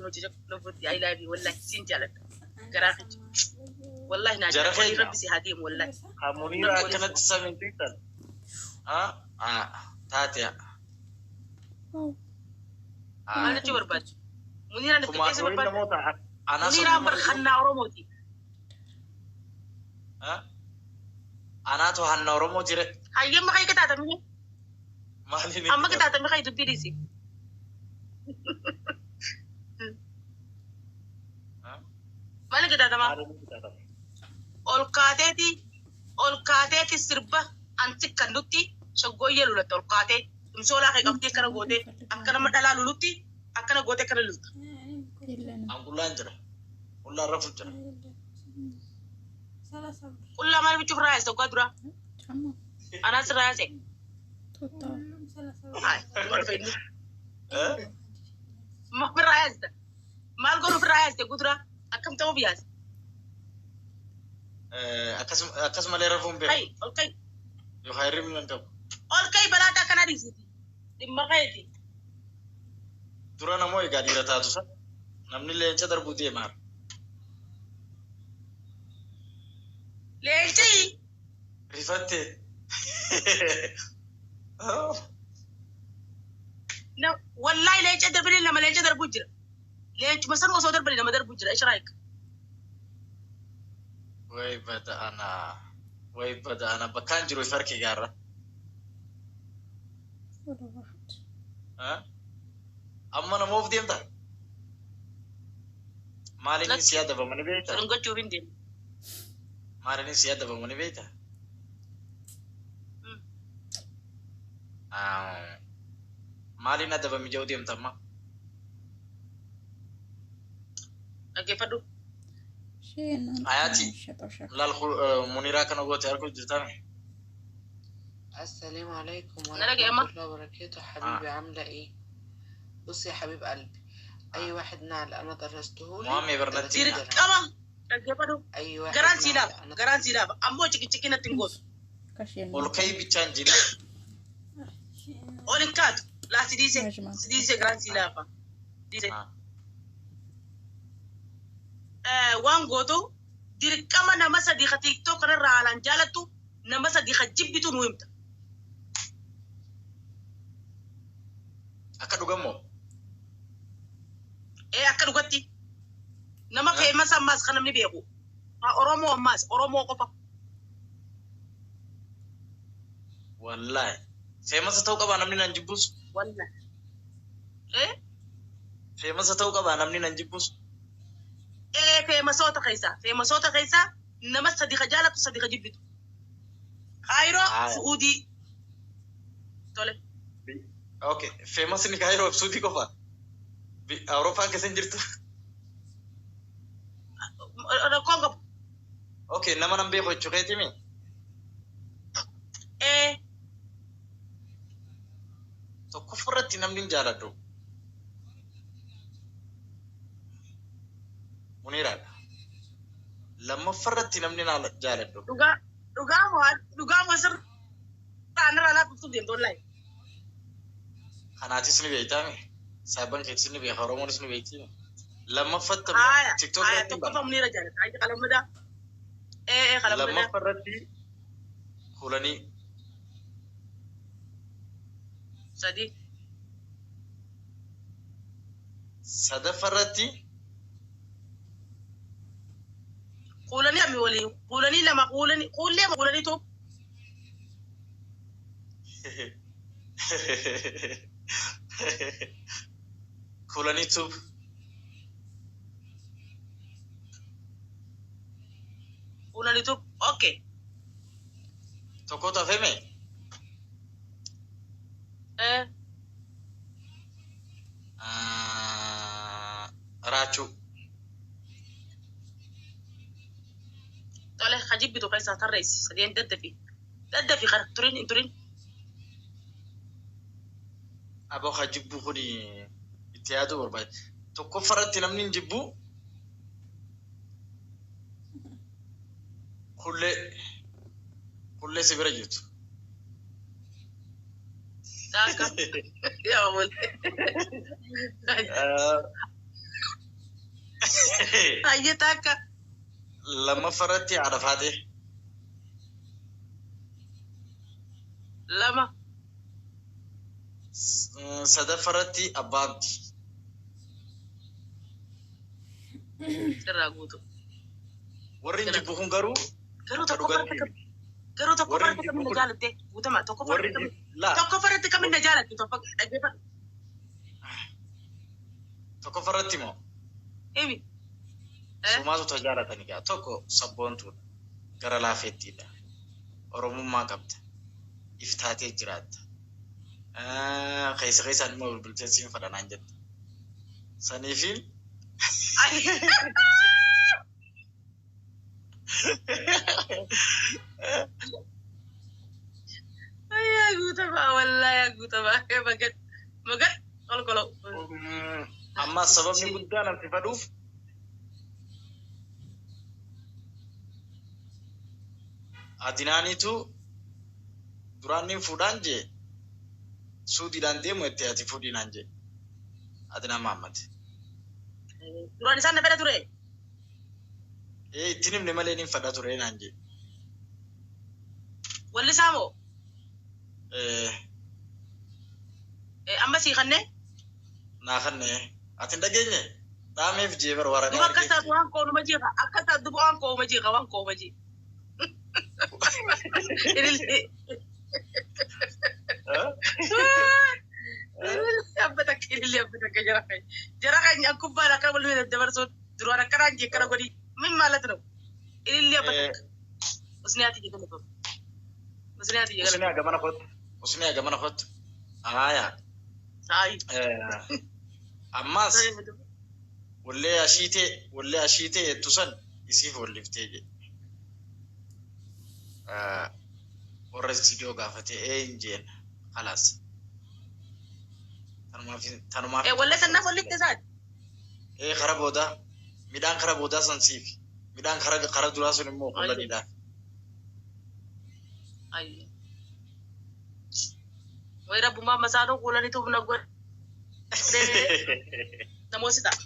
you much lubbutti I love you wallahi sin jaaladha. Garaa kiyya. Wallahi naa Jara jaaladha. Waliin keenya rabbi si haa deemu wallahi. ha Muniira Rabbi waliin si akkanatti samiin beektan. Ah taate. Maal jechuu barbaadde? Muniiraan if Kumaa qixxeessuu waliin barbaadde? namoota anaa Muniiraan soddoma bar hannaa Oromooti. Anaatu hanna Oromoo jire. Hayyamma kee qixaatamee Maaliin amma qixaata? qixaatamee kee dubbii dhiisi. Maali qixaatamaa? Maaliin qixaatama? Ol kaateeti ol kaateeti sirba anti kan nutti shaggooyyee lulatte ol kaatee imsoolaa kee qabdee akkana gootee akka nama dhalaa lulutti akkana gootee akkana lulta. An qullaan jira. Qullaan rafu jira. Qullaa maal bichuuf raayas tokko dura anaas raayase. Haay maal fayyadu? Maal raayasta? Maal godhuuf raayasta gudura akkam ta'uuf yaas? Akkasumallee rafuun beeku. Kai ol kai Yookaan hirribni hin qabu. ol kai balaataa akkana dhiisiti. Dhimma keeti. Dura namoo egaa dhiira taatu sana namni leenca darbuu deemaa. Leenci Rifattee. Wallahi leenca darbanii lama leenca darbuu jira. Leencuma san osoo darbanii lama darbuu jira. Ishraayik. Way bada ana. Way bada ana. Bakkaan jiru if harki gaarra. Amma namoof deemta? Maaliin si adabamu ni beektaa? Dhungachuuf hin deemu. Maaliin si adabamu ni beektaa? Maaliin adabami jedhu deemta amma? Dhaggeeffadhu. Hayaati laal Muniraa kana goote arguu jirtame. السلام عليكم Na dhaga'e ورحمة amma. الله وبركاته. حبيبي عاملة ايه؟ بصي يا حبيب قلبي، اي واحد نعل انا درستهولي Mohaammed Barnatti. 30 درهم. Dirqama. Dhaggeeffadhu. اي واحد Garaan sii نعل laafa. انا Garaan sii laafa. Ammoo ciqiciqii natti hin gootu. Ol ka'ii bichaan jira. Ol hin kaatu. Laa si dhiise. Si dhiise garaan sii laafa. Dhiise. Waan gootu dirqama nama sadii ka TikTok kanarraa haalaan jaalattu nama sadii ka jibbitu nu himta. Akka dhugamoo? Ee akka dhugatti nama famous ammaas kan namni beeku. Haa Oromoo ammaas Oromoo qofa. Wallaahi. Famous ta'uu qabaa namni nan jibbus? Wallahi. Ee Famous ta'uu qabaa namni nan jibbus? Ee famousoota keessaa famousoota keessaa nama sadii ka jaalattu sadii ka jibbitu. Kaayiroo Su'uudii. Tole. Okay. Famous ni Kaayiroo fi Suudii qofa. Awurooppaan keessa hin jirtu. Rakkoon qabu. Okay, nama nan beeku jechuu keetimi? Ee Tokkoffaa irratti namni hin jaaladhu. Muniiraadha. Lammaffaa irratti namni na jaaladhu. Dhugaa dhugaa moo dhugaa moo sirraa narraa laafiftuuf deemtu wallahi. Kanaatis ni beektaami. Saaban keetis ni beeka. Oromoonis ni beekti. Lammaffatti immoo Haaya TikTok haaya irratti hin tokkoffaa Muniira jaalata. Haaya qalammadaa. Ee ee qalammadaa. Lammaffaa irratti Kulanii. Sadii. Sadaffaa irratti Kuulanii lami waliin kuulanii lama kuulanii kuullee kuulanii tokko. Kulanii tube. Kuulanii tokko. Okay. Tokkotu hafeme? Ee Raachuu. Tole ka jibbitu keessaa tarreessi sadeen daddafi. Daddafi kana turin hin turin. Aboo ka jibbuu kuni itti yaaduu barbaade. Tokkoffaa irratti namni hin jibbu kullee kullee si bira jirtu. Daaka. Yaa wal. Hayyee takka. Lammaffaa irratti haadha faatee. Lama. Sadaffaa irratti abbaa abdii. Sirraa guutu. Warri hin jibbu kun garuu Garuu akka tokkoffaa dhugaatti irratti garuu tokkoffaa warri irratti jibbu kamin na kun jaalatte guutama tokkoffaa warri irratti kamin laa tokkoffaa irratti kamin na jaalatte tokko dhaggeeffadhu. Tokkoffaa irratti moo Himi. Eh? Sumaatu ta jaalatani gaa tokko sabboontuudha. Gara laafeettiidha. Oromummaa qabda. Iftaatee jiraatta. Keessa keessaan immoo bilbiltee siin fadhanaan jetta. Saniifiin Ayyaa guutamaa wallaahi guutamaa magan magan kolkolo. Amma sababni guddaan ati fadhuuf adinaaniitu duraan nin fuudhaan jee suudiidhaan deemu jettee ati fuudhiinaan jee Adinaan Mahammad. Duraan isaan na fedha ture. Ee ittiin himne malee nin fadha ture naan jee. Wallisaa moo? Ee Amma sii kannee? Naa kanne ati hin dhageenye dhaameef jee bar waraqaa Duba akkas argeef taatu jee. waan koonuma jeeqa. Akkas taatu duba waan kooma jeeqa waan kooma jeeqa. Ilillee. Abba takka ilillee abba takka jara keenya. Jara keenya kubbaan akka wal dabarsuun duraan akkanaan jee akkana godhi. Min maalatu ta'u? Ilillee abba takka. Usniyaati jee galatoom. Usniyaati jee Usni galatoom. hagamana kottu. Usni hagamana kottu. Haaya. Saayi. Ammas wallee ashiitee wallee ashiitee jettu san isiif walliftee jedhe. Warra istiidiyoo gaafate ee hin jeen khalaas. Tanumaaf tanumaaf Wallee sannaaf wallifte isaati. Ee kara boodaa midhaan kara boodaa san siif midhaan kara kara duraa sun immoo qullaniidhaaf. Ayyo. Way rabbummaa masaanuu kuulanii tuuf na godhe. Namoota ta'a.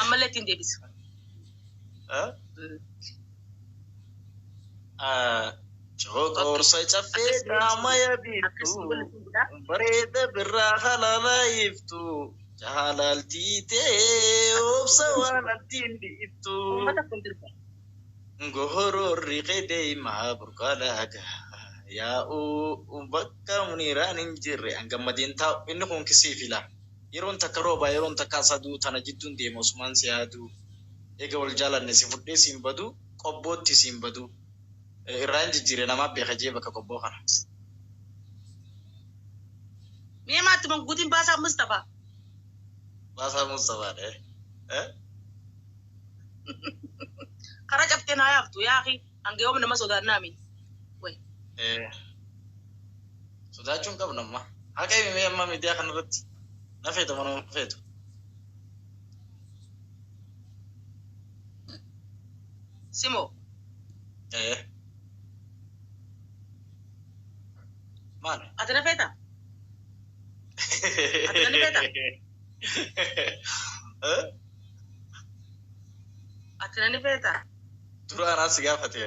Ammallee ittiin deebisa. Coqorsa caffee qaamaya biiftu bareeda birraa halaalaa iftu jaalaltiitee obsa waan attiin dhiiftu Uummata kun dirba. Gohororri qedeemaa burqaalaagaa yaa'uu bakka muniraan hin jirre hangammadeen taa'u inni kun kisii fila yeroon takka roobaa yeroon takka asaduu tana jidduun deema osumaan si yaaduu eega wal jaalanne si fudhee siin badu qobbootti siin badu irraa hin jijjiire namaaf beeka jee bakka qobboo kana. Mee maatti manguutiin baasaa Mustafaa. Baasaa Mustafaadha. Karaa cabtee naa yaaftu yaaqi hanga yoom nama sodaannaa mi. Way. Sodaachuun qabnu amma. Haqa himee amma miidiyaa kanarratti na feetu mana feetu. Simo. Maal? Ati na feeta? Ati na ni feeta? Ati na ni feeta? Dura anaa si gaafate.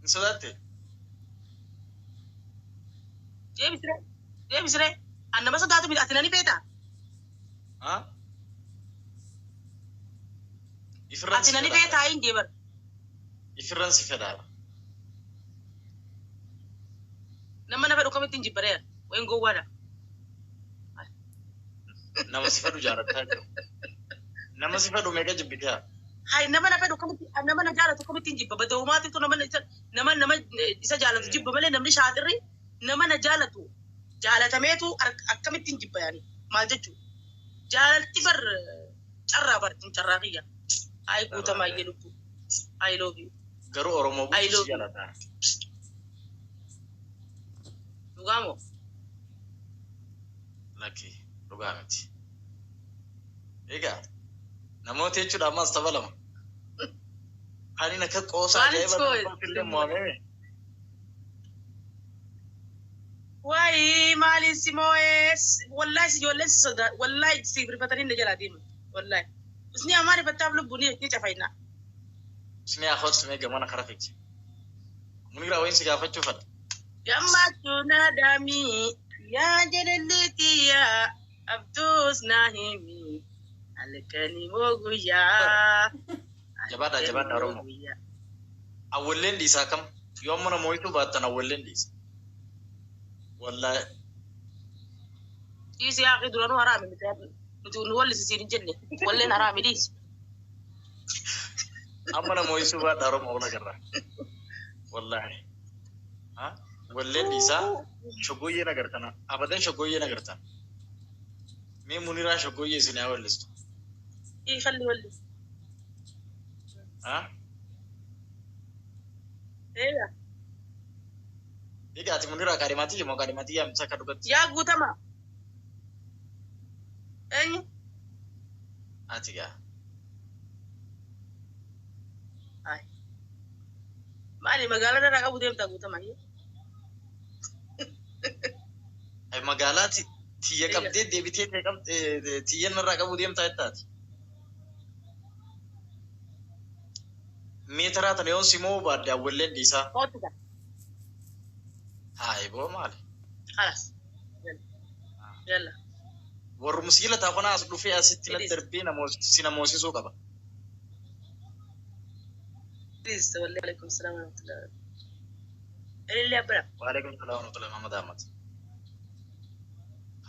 Hin sodaatte? Deebisiree. Deebisiree. An nama sodaatu miti ati na ni feeta? Ifirran Ati si na ni fedhaadha. feetaa hin jeebar. Ifirran si fedhaadha. Nama na fedhu kamittiin jibbareera. Wayin gowwaadha. Nama si fedhu jaalattaa jiru. Nama si fedhu meeqa jibbitee? Hai nama na fedhu kamitti nama na jaalatu kamittiin jibba. Badoomaatitu nama isa nama nama isa jaalatu jibba malee namni shaaxirri nama na jaalatu jaalatameetu akkamittiin jibba yaani maal jechuudha. Jaalalti bar carraa bar tun carraa kiyya. Ay guutamaa iyyee lubbu. I love you. Garuu Oromoo I guutuu si love you. jaalata. Dhugaa moo? Lakki dhugaa miti. Egaa namoota jechuudha ammas tapha lama. Kan inni akka qoosaa Waan ajaa'iba itti tokkotti illee mo'amee. Waayii maaliin si moo'ee wallaahi si ijoolleen si sodaa wallaahi si rifatanii na jalaa deeman wallaahi. Usni amaa rifattaaf lubbuu ni cafayna. Usni akoot mee gamana kara fiigse. Muniraa wayin si gaafachuu fadha. Gammachuu na daamii yaa jalaleetiyaa abduus na himi halkanii moo guyyaa. Jabaadhaa jabaadhaa Oromoo. Awwalleen dhiisaa kam? Yoo amma namoota baattan awwalleen dhiisa. Wallaahi. Dhiisi yaa akhi duranuu haraami nuti nu wallisiisiin hin jenne walleen haraami dhiisi. Amma namoota baadhaa Oromoo wal agarra. Wallaahi. Walleen dhiisaa shoggooyyeen agartana. Abadan shoggooyyeen agartan. Mee Muniraa shoggooyyee isin haa wallistu. Falli walli. Eegaa. Egaa ati Muniraa kaadhimaatii moo kaadhimaatii yaamsa akka dhugatti? Yaa guutama. Eenyu? Ati gaa. Maali magaalaa irraa qabu deemtaa guutama? Magaalaa tiyya qabdee deebitee tiyya narraa qabu deemtaa jettaati. Meetaraa tana yoon simoo baadde awwalleen dhiisaa. Hayi boo maali? Khalas. Yalla. Warri musiila taakona as dhufee asitti na darbee si namoosisuu qaba. Please, wallahi alaikum salaam wa rahmatullahi. Ilillee abbara. Wa alaikum salaam wa rahmatullahi Muhammad Ahmad.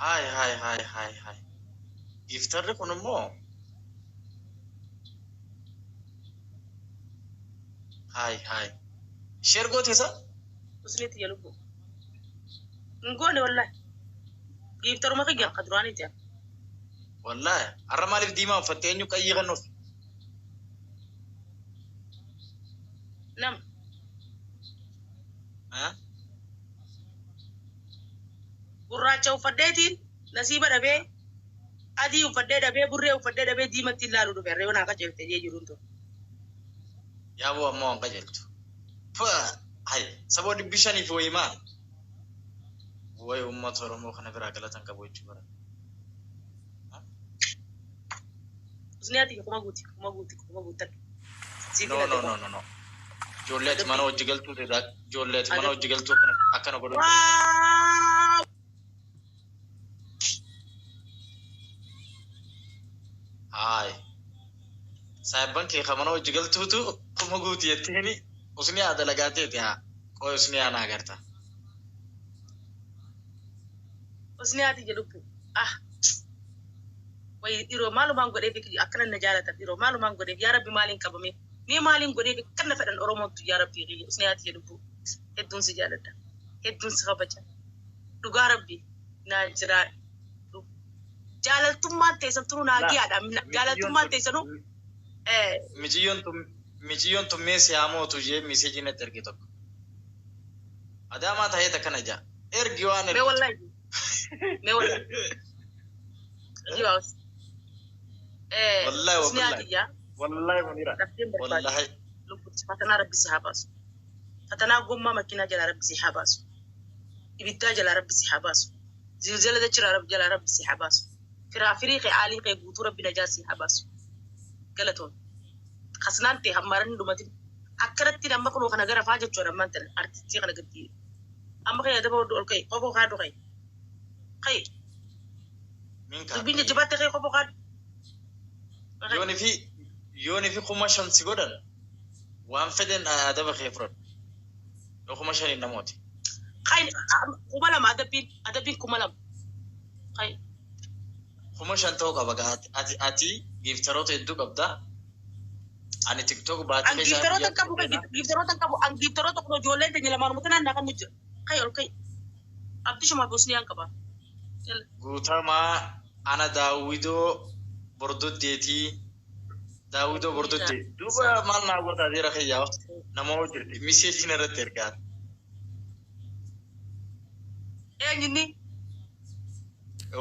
Hayi hayi hayi hayi hayi. Giftarri kun immoo hayi hayi. Sheer goote isa? Usniitti jalubbu. Hin goone wallahi. Giftaruma kiyya ka duraaniiti. Wallahi har'a maaliif diimaa uffattee eenyu qayyii kan nuuf? Nama. Gurraacha uffadheetiin nasiiba dhabee adii uffadhee dhabee burree uffadhee dhabee diimatti ilaalu dhufe reewu naa qajeelte jee jiruun tun. Yaaboo ammoo waan qajeeltu. Hayi saboo 500 fi wayii maal? Wayi uummata Oromoo kana biraa galatan qabu jechuu bara. Usni ati kuma guuti kuma guuti kuma guutan. No no no no no. Ijoollee ati mana hojii galtuu ijoollee ati mana hojii galtuu akkana godhu. Hayi. Saayibban kee ka mana hojii galtuutu kuma guuti jetteeni usni haa dalagaa teeti haa qoy usni haa naa agarta. Usni ati jedhu ah wayi dhiiroo maalumaan godheef akkana na jaalatan dhiiroo maalumaan godheef yaa rabbi maaliin qabame mee maaliin godheef akkana fedhan Oromootu yaa rabbi usni ati jedhu hedduun si jaaladha hedduun si kabaja dhugaa rabbi naa jiraadhu jaalaltummaan teessan naa giyaadha jaalaltummaan teessanuu. Miciyyoon tun mee si haamootu jee miseejii natti erge tokko. Adaamaa ta'ee takkana jaa. Ergi waan ergi. Mee wallahi. Mee wallahi. Jibaas. Wallahi wallahi. Wallahi Munira. Wallahi. Lubbutti fatanaa rabbi si haa baasu. Fatanaa gommaa makiinaa jalaa rabbi si haa baasu. Ibiddaa jalaa rabbi si haa baasu. Zilzala dachira rabbi jalaa rabbi si haa baasu. Firaafirii qee aalii qee guutuu rabbi najaa si haa baasu. Galatoon. Kasnaan ta'e hammaaran dhumatin akkanatti amma kunoo kana gara faa jechuudha ammaan tana artistii kana gadi amma kan yaadama ol ka'e qofoo kaadhu ka'e ka'e dubbiin jajjabaatti ka'e qofoo kaadhu. Yooni fi 5,000 si godhan waan fedhan adaba kee fudhadhu yoo 5,000 namooti. Ka'e 2,000 adabbiin 2,000 ka'e. 5,000 ta'uu qaba ati giiftaroota hedduu qabdaa. Ani TikTok baatee An giiftaroota qabu giiftaroota qabu an giiftaroota kun ijoolleen teenya lamaan mutanaan naa kan jira. Kai ol kai. Abdi shuma gosni an qaba. Guutamaa ana Daawidoo Bordoddeetii. Daawidoo Bordoddee. Duuba maal naa gootaa jira kiyyaa nama hojjete miseejiin irratti ergaa. Eenyinni?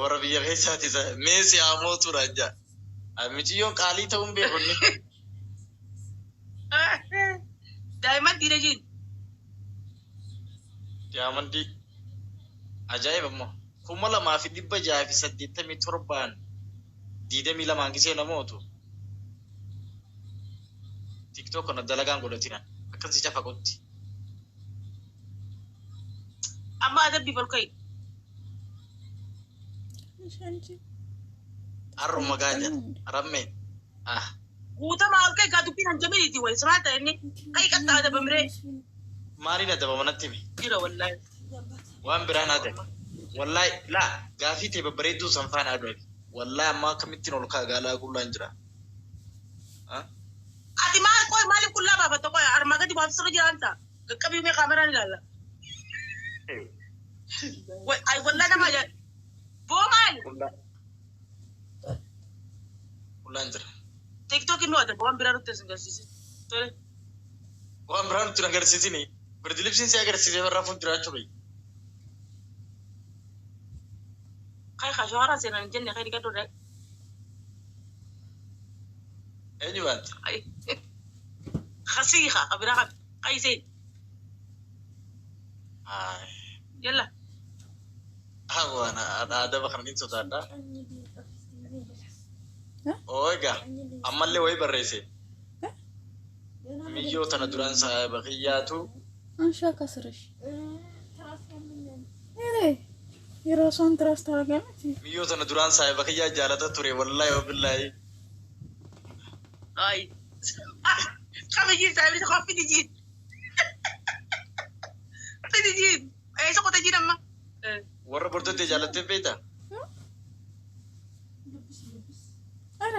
Warra biyya keessaati mee si haa mootuudha jaa. Miciyyoon qaalii ta'uun beekunni. Daa'imman dhiira jiin. Diyaamandii. Ajaa'iba immoo 2687 22 gisee namootu TikTok kana dalagaan godhatinan akkasii cafaqotti. Amma adabbii ol ka'i. Har'uma gaaja rammee ah. Guutamaa ol ka'i gaa dubbiin hanjaminiiti wayi simaa ta'e inni ka'i qaxxaa adabamiree. Maaliin adaba manatti himi? Jira wallaahi. Waan biraa naa ta'e. Wallaahi laa gaafii ta'e babbareedduu san faana adabi. Wallaahi amma akkamittiin ol ka'a gaalaa qullaan jira. Ati maal qoy maaliif qullaa baafatta qoy armaa gadi baaftu sirra jiraan ta'a. Qaqqabii mee kaameraan ilaalla. Ay wallaahi nama ajaa'iba. Boo maali? Qullaan jira. TikTok inni adaba waan biraa nutti as agarsiisin. Tole. Waan biraa nutti agarsiisini. Birdilibsiin si agarsiisee barraa fuul jiraachuu bayi. Kai kashaara seenan hin jenne kai dhiqadhu dha. Eenyu baante? Khasiiqa biraa qabi. Kai seen. Yalla. Waan adaba kana ni sodaadha. Oo egaa ammallee wayii barreesse. Miyyoo tana duraan saahiba kiyyaatu. አንሻ ከስርሽ የራሷን ትራስ ታደርጋለች። Miyyoo tana duraan saahiba kiyyaa jaalata ture wallaahi wabillaahi. Ay. Qabiyyiin saahibni tokko fidi jiin. Fidi jiin. Eessa qote jiin amma? Warra bordoddee jaalattee beektaa? ኧረ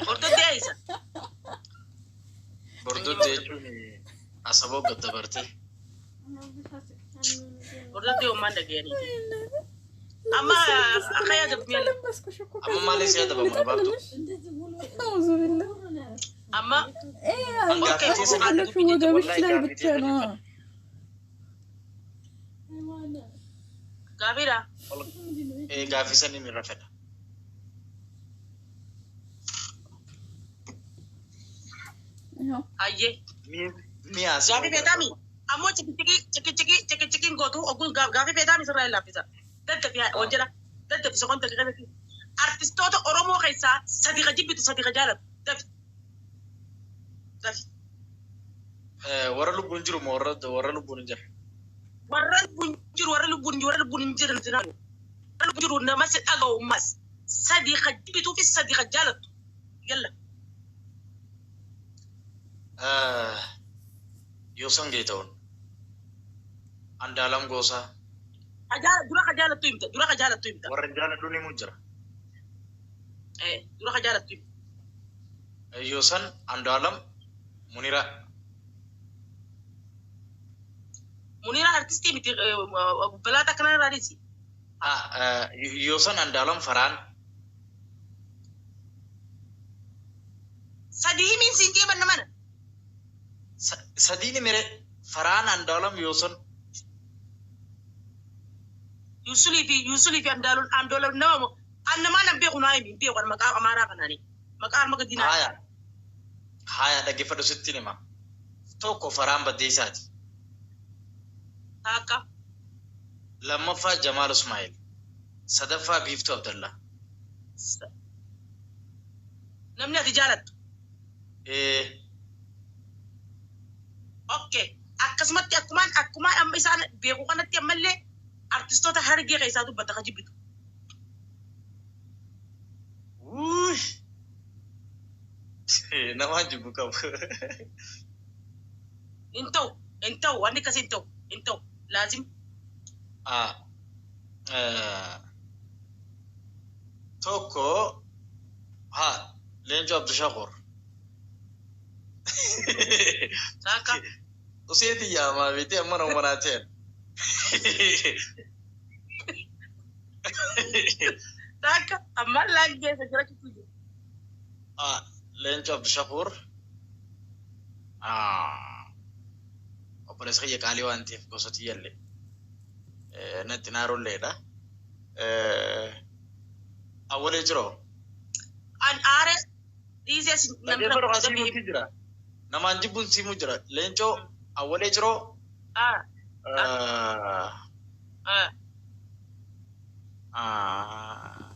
Bordoddee eessa? Bordoddee jechuun asaboo gad dabarte. Bordoddee uumaan dhaga'anii. Amma akka yaada mi'a. ለበስኩሽ እኮ Amma maaliif si adabama gabaabtu? አውዙ ቢላህ Amma ከፈለግሽው ወገብሽ ላይ ብቻ ነው። gaafiidha. Gaafii saniin irra fedha. ይኸው Ayyee. Mi'a Gaafii feetaami. Ammoo cikicikii cikicikii cikicikiin gootu ogguun gaafii feetaami sirraa hin laaffisa. Daddafi hojjedha. Daddafi soqon daqiiqa daddafi. Artistoota Oromoo keessaa sadi ka jibbitu sadi ka jaalatu. Dafi. Dafi. Warra lubbuun jiru moo warra lubbuun hin jirre? Warra lubbuun jiru warra lubbuun jiru warra lubbuun hin jiru warra lubbuun jiru nama si dhaga'u mas sadi ka jibbituu fi sadi ka jaalatu. Yalla. Yoosan Geetahuun. Andaalam Goosaa. Dura ka jaalattu himta. Dura ka jaalattu himta. Warra hin jaaladhu ni mu jira. Dura ka jaalattu himta. Yoosan Andaalam Muniraa. Muniraa artistii miti balaata akkana irraa dhiisi. Yoosan Andaalam Faraan. Sadii himiin siin jeebanna mana. Sadiin mere Faraan Andaalam Yoosan. Yusulii fi Andaalam Andaalam nama annamaa nan beeku naa himi beeku maqaa Amaaraa kanaani maqaa arma gadinaa. Haya. Haya dhaggeeffadhu sittiin hima. Tokko Faraan Baddeessaati. Taakka. Lammaffaa Jamaal Usmaa'il. Sadaffaa Biiftuu Abdallaa. Namni ati jaalattu. Okay. Akkasumatti akkumaan akkumaan amma isaan beeku kanatti ammallee artistoota Harargee keessaa dubbata ka jibbitu. Wuuy. Nama jibbu qabu. Hin ta'u hin ta'u wanni akkasii hin ta'u hin ta'u laazim. Tokko haa Leencoo Abdushakoor. Taakka. Useeti yaamaa beetee amma nama manaa ta'an. Taakka ammaan laan keessa jirachuutu jira. Leencoo Abdushakoor. Obboleessa kiyya qaalii waan ta'eef gosa tiyyallee. Natti naarolleedha. Awwalee jiroo. An aare dhiisee namni Dhaggeeffadhu haa siimuutti jira. Namaan jibbuun siimuu jira. Leencoo awwalee jiroo. Ah. Ah.